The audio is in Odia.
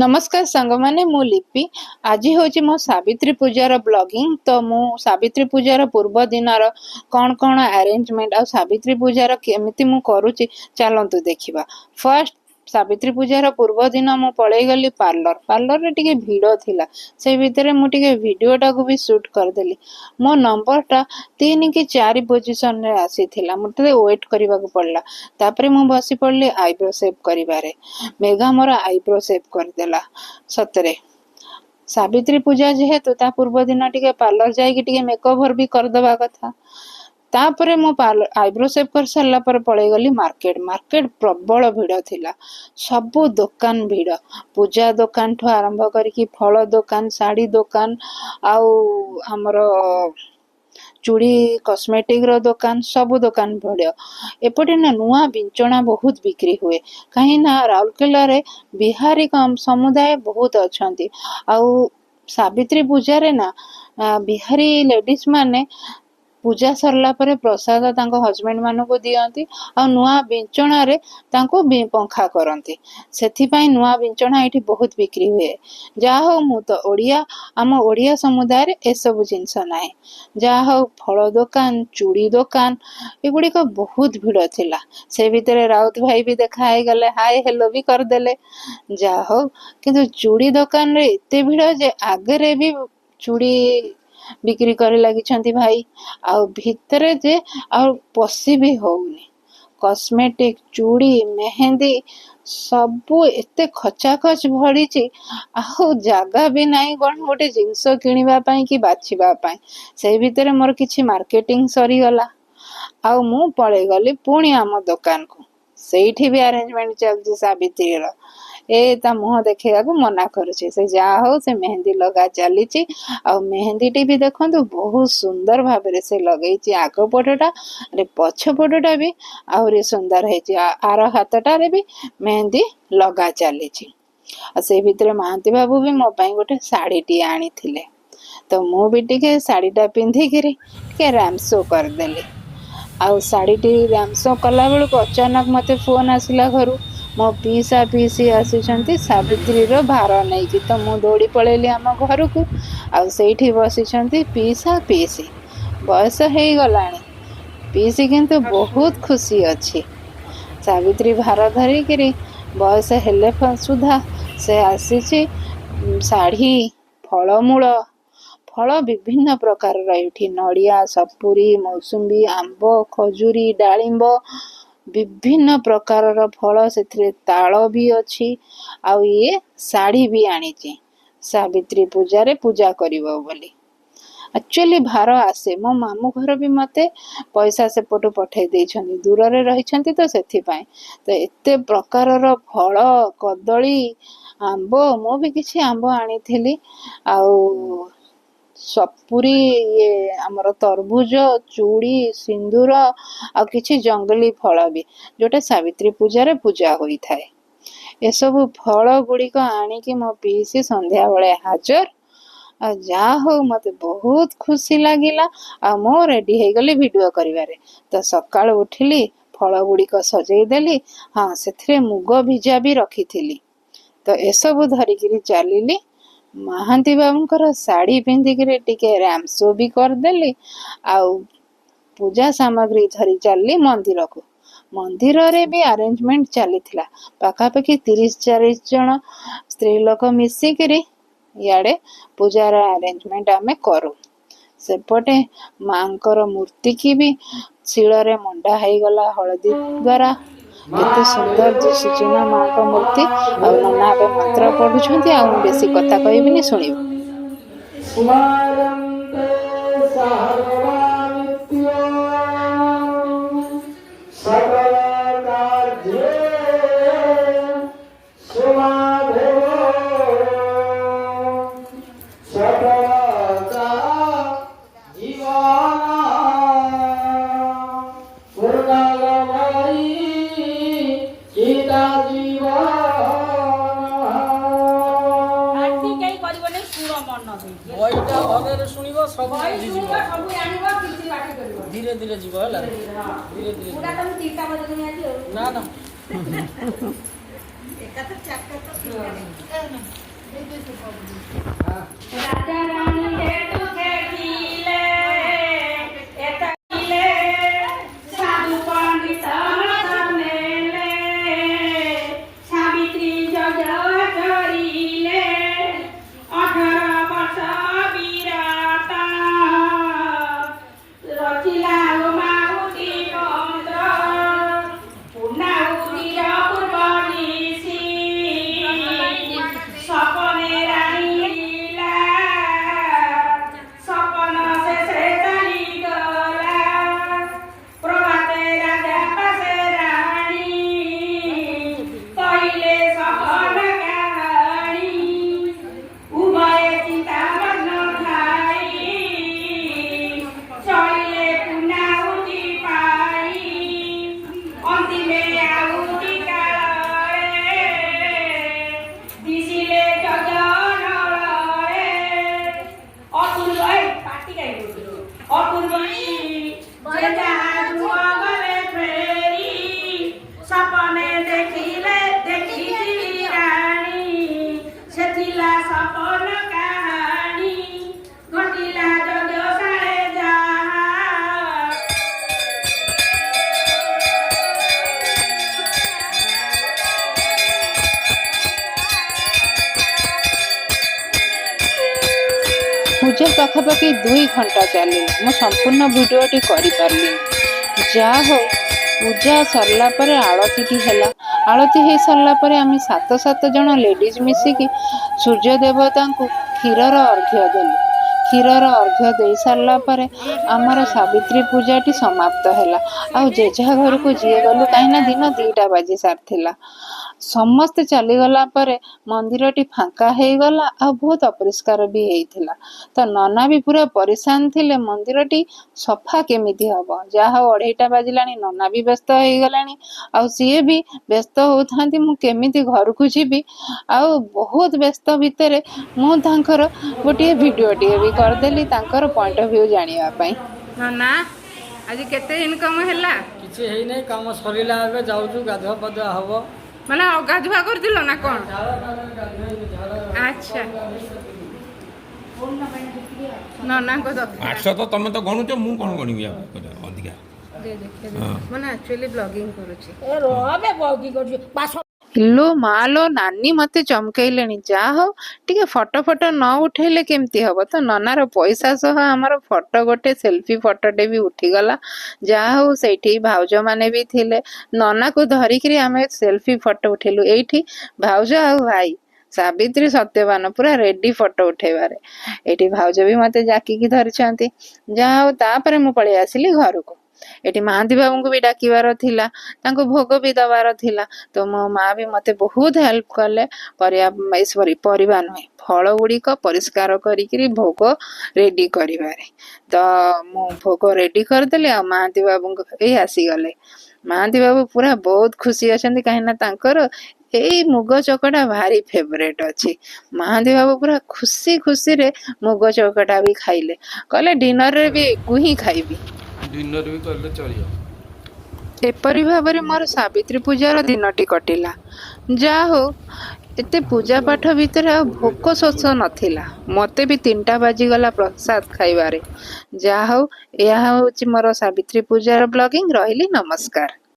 ନମସ୍କାର ସାଙ୍ଗମାନେ, ମୁଁ ଲିପି। ଆଜି ହେଉଛି ମୋ ସାବିତ୍ରୀ ପୂଜାର ବ୍ଲଗିଂ। ତ ମୁଁ ସାବିତ୍ରୀ ପୂଜାର ପୂର୍ବ ଦିନର କ'ଣ କ'ଣ ଆରେଞ୍ଜମେଣ୍ଟ ଆଉ ସାବିତ୍ରୀ ପୂଜାର କେମିତି ମୁଁ କରୁଛି, ଚାଲନ୍ତୁ ଦେଖିବା। ଫାର୍ଷ୍ଟ ସାବିତ୍ରୀ ପୂଜାର ପୂର୍ବ ଦିନ ମୁଁ ପଳେଇ ଗଲି ପାର୍ଲର। ପାର୍ଲରରେ ଟିକେ ଭିଡ଼ ଥିଲା, ସେଇ ଭିତରେ ମୁଁ ଟିକେ ଭିଡ଼ିଓଟାକୁ ବି ସୁଟ୍ କରିଦେଲି। ମୋ ନମ୍ବରଟା 3 କି 4 ପୋଜିସନରେ ଆସିଥିଲା, ମୋତେ ୱେଟ୍ କରିବାକୁ ପଡ଼ିଲା। ତାପରେ ମୁଁ ବସି ପଡ଼ିଲି ଆଇବ୍ରୋ ସେଭ୍ କରିବାରେ। ମେଘା ମୋର ଆଇବ୍ରୋ ସେଭ୍ କରିଦେଲା। ସତରେ ସାବିତ୍ରୀ ପୂଜା ଯେହେତୁ, ତା ପୂର୍ବ ଦିନ ଟିକେ ପାର୍ଲର ଯାଇକି ଟିକେ ମେକଓଭର ବି କରିଦେବା କଥା। ତାପରେ ମୁଁ ଆଇବ୍ରୋ ସେଭ୍ କରିସାରିଲା ପରେ ପଳେଇଗଲି ମାର୍କେଟ। ମାର୍କେଟ ପ୍ରବଳ ଭିଡ଼ ଥିଲା, ସବୁ ଦୋକାନ ଭିଡ଼। ପୂଜା ଦୋକାନଠୁ ଆରମ୍ଭ କରିକି ଫଳ ଦୋକାନ, ଶାଢ଼ୀ ଦୋକାନ ଆଉ ଆମର ଚୁଡ଼ି, କସ୍ମେଟିକ୍ର ଦୋକାନ, ସବୁ ଦୋକାନ ଭିଡ଼। ଏପଟେ ନା ନୂଆ ବିଞ୍ଚଣା ବହୁତ ବିକ୍ରି ହୁଏ, କାହିଁକି ନା ରାଉରକେଲାରେ ବିହାରୀ ସମୁଦାୟ ବହୁତ ଅଛନ୍ତି। ଆଉ ସାବିତ୍ରୀ ପୂଜାରେ ନା ବିହାରୀ ଲେଡ଼ିଜ୍ ମାନେ ପୂଜା ସରିଲା ପରେ ପ୍ରସାଦ ତାଙ୍କ ହଜବେଣ୍ଡ ମାନଙ୍କୁ ଦିଅନ୍ତି ଆଉ ନୂଆ ବିଞ୍ଚଣାରେ ତାଙ୍କୁ ପଙ୍ଖା କରନ୍ତି। ସେଥିପାଇଁ ନୂଆ ବିଞ୍ଚଣା ଏଇଠି ବହୁତ ବିକ୍ରି ହୁଏ। ଯାହା ହଉ, ମୁଁ ତ ଓଡ଼ିଆ, ଆମ ଓଡ଼ିଆ ସମୁଦାୟରେ ଏସବୁ ଜିନିଷ ନାହିଁ। ଯାହା ହଉ, ଫଳ ଦୋକାନ, ଚୁଡ଼ି ଦୋକାନ ଏଗୁଡ଼ିକ ବହୁତ ଭିଡ଼ ଥିଲା। ସେ ଭିତରେ ରାଉତ ଭାଇ ବି ଦେଖା ହେଇଗଲେ, ହାଏ ହେଲୋ ବି କରିଦେଲେ। ଯାହା ହଉ, କିନ୍ତୁ ଚୁଡ଼ି ଦୋକାନରେ ଏତେ ଭିଡ଼ ଯେ ଆଗରେ ବି ଚୁଡ଼ି ବିକ୍ରି କରି ଲାଗିଛନ୍ତି ଭାଇ, ଆଉ ଭିତରେ ଯେ ଆଉ ପଶି ବି ହଉନି। କସ୍ମେଟିକ୍, ଚୁଡ଼ି, ମେହେନ୍ଦି ସବୁ ଏତେ ଖଚାଖଚ ଭରିଛି, ଆଉ ଜାଗା ବି ନାହିଁ କ'ଣ ଗୋଟେ ଜିନିଷ କିଣିବା ପାଇଁ କି ବାଛିବା ପାଇଁ। ସେଇ ଭିତରେ ମୋର କିଛି ମାର୍କେଟିଂ ସରିଗଲା ଆଉ ମୁଁ ପଳେଇ ଗଲି ପୁଣି ଆମ ଦୋକାନକୁ। ସେଇଠି ବି ଆରେଞ୍ଜମେଣ୍ଟ ଚାଲିଛି ସାବିତ୍ରୀର। ଏ ତା ମୁହଁ ଦେଖେଇବାକୁ ମନା କରୁଛି ସେ। ଯାହା ହଉ, ସେ ମେହେନ୍ଦି ଲଗା ଚାଲିଛି ଆଉ ମେହେନ୍ଦିଟି ବି ଦେଖନ୍ତୁ, ବହୁତ ସୁନ୍ଦର ଭାବରେ ସେ ଲଗେଇଛି ଆଗ ପଟଟା, ପଛ ପଟଟା ବି ଆହୁରି ସୁନ୍ଦର ହେଇଛି। ଆର ହାତଟାରେ ବି ମେହେନ୍ଦି ଲଗା ଚାଲିଛି। ଆଉ ସେଇ ଭିତରେ ମହାନ୍ତି ବାବୁ ବି ମୋ ପାଇଁ ଗୋଟେ ଶାଢ଼ୀଟିଏ ଆଣିଥିଲେ, ତ ମୁଁ ବି ଟିକେ ଶାଢ଼ୀଟା ପିନ୍ଧିକିରି ଟିକେ ରାମ୍ପ ଶୋ କରିଦେଲି। ଆଉ ଶାଢ଼ୀଟି ରାମ୍ପ ଶୋ କଲା ବେଳକୁ ଅଚାନକ ମୋତେ ଫୋନ୍ ଆସିଲା ଘରୁ, ମୋ ପିଇସା ପିଇସି ଆସିଛନ୍ତି ସାବିତ୍ରୀର ଭାର ନେଇକି। ତ ମୁଁ ଦୌଡ଼ି ପଳେଇଲି ଆମ ଘରକୁ ଆଉ ସେଇଠି ବସିଛନ୍ତି ପିଇସା ପିଇସି। ବୟସ ହେଇଗଲାଣି ପିଇସି, କିନ୍ତୁ ବହୁତ ଖୁସି ଅଛି ସାବିତ୍ରୀ ଭାର ଧରିକିରି। ବୟସ ହେଲେ ସୁଦ୍ଧା ସେ ଆସିଛି। ଶାଢ଼ୀ, ଫଳମୂଳ, ଫଳ ବିଭିନ୍ନ ପ୍ରକାରର ଏଇଠି, ନଡ଼ିଆ, ସପୁରୀ, ମୌସୁମ୍ବି, ଆମ୍ବ, ଖଜୁରୀ, ଡାଳିମ୍ବ, ବିଭିନ୍ନ ପ୍ରକାରର ଫଳ, ସେଥିରେ ତାଳ ବି ଅଛି। ଆଉ ଇଏ ଶାଢ଼ୀ ବି ଆଣିଛି ସାବିତ୍ରୀ ପୂଜାରେ ପୂଜା କରିବ ବୋଲି। ଆକ୍ଚୁଆଲି ଭାର ଆସେ, ମୋ ମାମୁଁ ଘର ବି ମୋତେ ପଇସା ସେପଟୁ ପଠେଇ ଦେଇଛନ୍ତି, ଦୂରରେ ରହିଛନ୍ତି ତ ସେଥିପାଇଁ। ତ ଏତେ ପ୍ରକାରର ଫଳ, କଦଳୀ, ଆମ୍ବ, ମୁଁ ବି କିଛି ଆମ୍ବ ଆଣିଥିଲି, ଆଉ ସପୁରୀ, ଇଏ ଆମର ତରଭୁଜ, ଚୁଡ଼ି, ସିନ୍ଦୁର ଆଉ କିଛି ଜଙ୍ଗଲୀ ଫଳ ବି, ଯୋଉଟା ସାବିତ୍ରୀ ପୂଜାରେ ପୂଜା ହୋଇଥାଏ। ଏସବୁ ଫଳ ଗୁଡ଼ିକ ଆଣିକି ମୋ ପିଇସି ସନ୍ଧ୍ୟାବେଳେ ହାଜର। ଆଉ ଯାହା ହଉ, ମୋତେ ବହୁତ ଖୁସି ଲାଗିଲା ଆଉ ମୁଁ ରେଡି ହେଇଗଲି ଭିଡ଼ିଓ କରିବାରେ। ତ ସକାଳୁ ଉଠିଲି, ଫଳ ଗୁଡ଼ିକ ସଜେଇ ଦେଲି। ହଁ, ସେଥିରେ ମୁଗ ଭିଜା ବି ରଖିଥିଲି। ତ ଏସବୁ ଧରିକିରି ଚାଲିଲି। ମହାନ୍ତି ବାବୁଙ୍କର ଶାଢ଼ୀ ପିନ୍ଧିକିରି ଟିକେ ରାମ୍ପ ଶୋ ବି କରିଦେଲି ଆଉ ପୂଜା ସାମଗ୍ରୀ ଧରି ଚାଲିଲି ମନ୍ଦିରକୁ। ମନ୍ଦିରରେ ବି ଆରେଞ୍ଜମେଣ୍ଟ ଚାଲିଥିଲା। ପାଖାପାଖି 30-40 ଜଣ ସ୍ତ୍ରୀ ଲୋକ ମିଶିକିରି ଇଆଡ଼େ ପୂଜାର ଆରେଞ୍ଜମେଣ୍ଟ ଆମେ କରୁ। ସେପଟେ ମାଙ୍କର ମୂର୍ତ୍ତିକି ବି ଶିଳରେ ମଣ୍ଡା ହେଇଗଲା ହଳଦୀ ଦ୍ୱାରା। କେତେ ସୁନ୍ଦର ଦିଶୁଛି ନା ମାଙ୍କ ମୂର୍ତ୍ତି? ଆଉ ନନା ଏବେ ମନ୍ତ୍ର ପଢୁଛନ୍ତି ଆଉ ମୁଁ ବେଶୀ କଥା କହିବିନି, ଶୁଣିବି। ସ୍ମରନ୍ତେ ସର୍ବାନିତ୍ୟ ସକଳ କାର୍ଯ୍ୟେ ସୁମାଧବ ସଫଳତା ଜୀବନ ପୂର୍ଣ୍ଣମୟୀ ସୀତା ଜୀବନ। ପାଟି କେହି କରିବନି, ଶୁଣ ମନ ଦେଇ। ବହିଟା ଭଲରେ ଶୁଣିବ, ସବୁ ବହି ବୁଝିଯିବ। ଶୁଣିବ, ସବୁ ଜାଣିବ, କିଛି ପାଟି କରିବ। ଧୀରେ ଧୀରେ ଯିବ, ହେଲା? ଧୀରେ ଧୀରେ ପୁରା ଯିବ। ତମେ 3ଟା ବଜେଇ ଆଜି ଆଉ ନା ନା। ଏକାଥରେ 4ଟା ତ। ରାଜା ରାଣୀ ଦୁଃଖେ ଥିଲେ, ଏତକିଲେ ସାଧୁ ପଣ୍ଡିତ ମତ ନେଲେ, ସାବିତ୍ରୀ ଯଜ୍ଞ କରିଲେ। 18 ବର୍ଷ ବିରତ ରଚିଲା ହୋମାହୁତି ମନ୍ତ୍ର। ପୂର୍ଣ୍ଣାହୁତିର ପୂର୍ବ ନିଶି ସପନେ ରାଣୀ ଥିଲା, ସପନ ଶେଷେ ଚାଲିଗଲା। ପ୍ରଭାତେ ରାଜା ପାଶେ ରାଣୀ କହିଲେ ସପନ କାହାଣୀ। ଉଭୟେ ଚିନ୍ତାମଗ୍ନ ଥାଇ ଚଳିଲେ ପୂର୍ଣ୍ଣାହୁତି ପାଇ। ଅନ୍ତିମେ ଆହୁତି କାଳରେ ଦିଶିଲେ ଯଜ୍ଞନଳରେ ଅପୂର୍ବ। ଏଇ ପାଟି କାଇଁ କରୁଛୁ? ଅପୂର୍ବ ଯେ ଯାହା ଗୃହ ଗଲେ ଫେରି, ସପନେ ଦେଖିଲେ ଦେଖିଥିଲି ରାଣୀ, ସେ ଥିଲା ସପନ କାହାଣୀ। ଘଟିଲା ଯଜ୍ଞଶାଳେ ଯାହା। ପୂଜା ପାଖାପାଖି 2 ଘଣ୍ଟା ଚାଲିଲା। ମୁଁ ସମ୍ପୂର୍ଣ୍ଣ ଭିଡ଼ିଓଟି କରିପାରିଲିନି। ଯାହା ହଉ, ପୂଜା ସରିଲା ପରେ ଆଳତିଟି ହେଲା। ଆଳତି ହେଇସାରିଲା ପରେ ଆମେ ସାତ ସାତ ଜଣ ଲେଡ଼ିଜ୍ ମିଶିକି ସୂର୍ଯ୍ୟ ଦେବତାଙ୍କୁ କ୍ଷୀରର ଅର୍ଘ୍ୟ ଦେଲୁ। କ୍ଷୀରର ଅର୍ଘ୍ୟ ଦେଇ ସାରିଲା ପରେ ଆମର ସାବିତ୍ରୀ ପୂଜାଟି ସମାପ୍ତ ହେଲା। ଆଉ ଯେଝା ଘରକୁ ଯିଏ ଗଲୁ, କାହିଁକିନା ଦିନ 2ଟା ବାଜି ସାରିଥିଲା। ସମସ୍ତେ ଚାଲିଗଲା ପରେ ମନ୍ଦିରଟି ଫାଙ୍କା ହେଇଗଲା ଆଉ ବହୁତ ଅପରିଷ୍କାର ବି ହେଇଥିଲା। ତ ନନା ବି ପୁରା ପରିଶାନ ଥିଲେ, ମନ୍ଦିରଟି ସଫା କେମିତି ହବ। ଯାହା ହଉ, 2:30 ବାଜିଲାଣି, ନନା ବି ବ୍ୟସ୍ତ ହେଇଗଲାଣି ଆଉ ସିଏ ବି ବ୍ୟସ୍ତ ହଉଥାନ୍ତି, ମୁଁ କେମିତି ଘରକୁ ଯିବି। ଆଉ ବହୁତ ବ୍ୟସ୍ତ ଭିତରେ ମୁଁ ତାଙ୍କର ଗୋଟିଏ ଭିଡ଼ିଓଟିଏ ବି କରିଦେଲି ତାଙ୍କର ପଏଣ୍ଟ ଅଫ୍ ଭ୍ୟୁ ଜାଣିବା ପାଇଁ। ନନା, ଆଜି କେତେ ଇନକମ୍ ହେଲା? କିଛି ହେଇନାହିଁ, କାମ ସରିଲା, ଏବେ ଯାଉଛୁ, ଗାଧୁଆ ପାଧୁଆ ହବ। ମାନେ ଅଗାଧୁଆ କରିଥିଲ ନା କ'ଣ? ଝାଳ ଗାଧୋଇନି, ଝାଳ। ଆଚ୍ଛା, ନନାଙ୍କ ଦକ୍ଷିଣା। 800 ତ ତମେ ତ ଗଣୁଛ, ମୁଁ କ'ଣ ଗଣିବି ଆଉ ଅଧିକା? ମାନେ ଆକ୍ଚୁଆଲି ବ୍ଲଗିଂ କରୁଛି। ଏ ରବେ, ବଗି କରୁଛୁ ବାସ। ଲୋ ମା ଲୋ, ନାନୀ ମତେ ଚମକେଇଲେଣି। ଯାହା ହଉ, ଟିକେ ଫଟୋ ଫଟୋ ନ ଉଠେଇଲେ କେମିତି ହବ? ତ ନନାର ପଇସା ସହ ଆମର ଫଟୋ ଗୋଟେ ସେଲଫି ଫଟୋଟେ ବି ଉଠିଗଲା। ଯାହା ହଉ, ସେଇଠି ଭାଉଜ ମାନେ ବି ଥିଲେ। ନନାକୁ ଧରିକିରି ଆମେ ସେଲଫି ଫଟୋ ଉଠେଇଲୁ। ଏଇଠି ଭାଉଜ ଆଉ ଭାଇ, ସାବିତ୍ରୀ ସତ୍ୟବାନ ପୁରା ରେଡି ଫଟୋ ଉଠେଇବାରେ। ଏଇଠି ଭାଉଜ ବି ମତେ ଜାକିକି ଧରିଛନ୍ତି। ଯାହା ହଉ, ତାପରେ ମୁଁ ପଳେଇ ଆସିଲି ଘରକୁ। ଏଠି ମହାନ୍ତି ବାବୁଙ୍କୁ ବି ଡାକିବାର ଥିଲା, ତାଙ୍କୁ ଭୋଗ ବି ଦବାର ଥିଲା। ତ ମୋ ମା ବି ମତେ ବହୁତ ହେଲ୍ପ କଲେ, ପରିବା, ସରି, ପରିବା ନୁହେଁ, ଫଳ ଗୁଡ଼ିକ ପରିଷ୍କାର କରିକିରି ଭୋଗ ରେଡି କରିବାରେ। ତ ମୁଁ ଭୋଗ ରେଡି କରିଦେଲି ଆଉ ମହାନ୍ତି ବାବୁଙ୍କ ଏଇ ଆସିଗଲେ। ମହାନ୍ତି ବାବୁ ପୁରା ବହୁତ ଖୁସି ଅଛନ୍ତି, କାହିଁକିନା ତାଙ୍କର ଏଇ ମୁଗ ଚକଟା ଭାରି ଫେଭରେଟ ଅଛି। ମହାନ୍ତି ବାବୁ ପୁରା ଖୁସି ଖୁସିରେ ମୁଗ ଚକଟା ବି ଖାଇଲେ। କହିଲେ, ଡିନରରେ ବି ଏକୁ ହିଁ ଖାଇବି। ଡିନର ବି କଲେ ଚଳିବ। ଏପରି ଭାବରେ ମୋର ସାବିତ୍ରୀ ପୂଜାର ଦିନଟି କଟିଲା। ଯାହା ହଉ, ଏତେ ପୂଜା ପାଠ ଭିତରେ ଆଉ ଭୋକ ଶୋଷ ନଥିଲା। ମତେ ବି 3ଟା ବାଜିଗଲା ପ୍ରସାଦ ଖାଇବାରେ। ଯାହା ହଉ, ଏହା ହେଉଛି ମୋର ସାବିତ୍ରୀ ପୂଜାର ବ୍ଲଗିଂ। ରହିଲି, ନମସ୍କାର।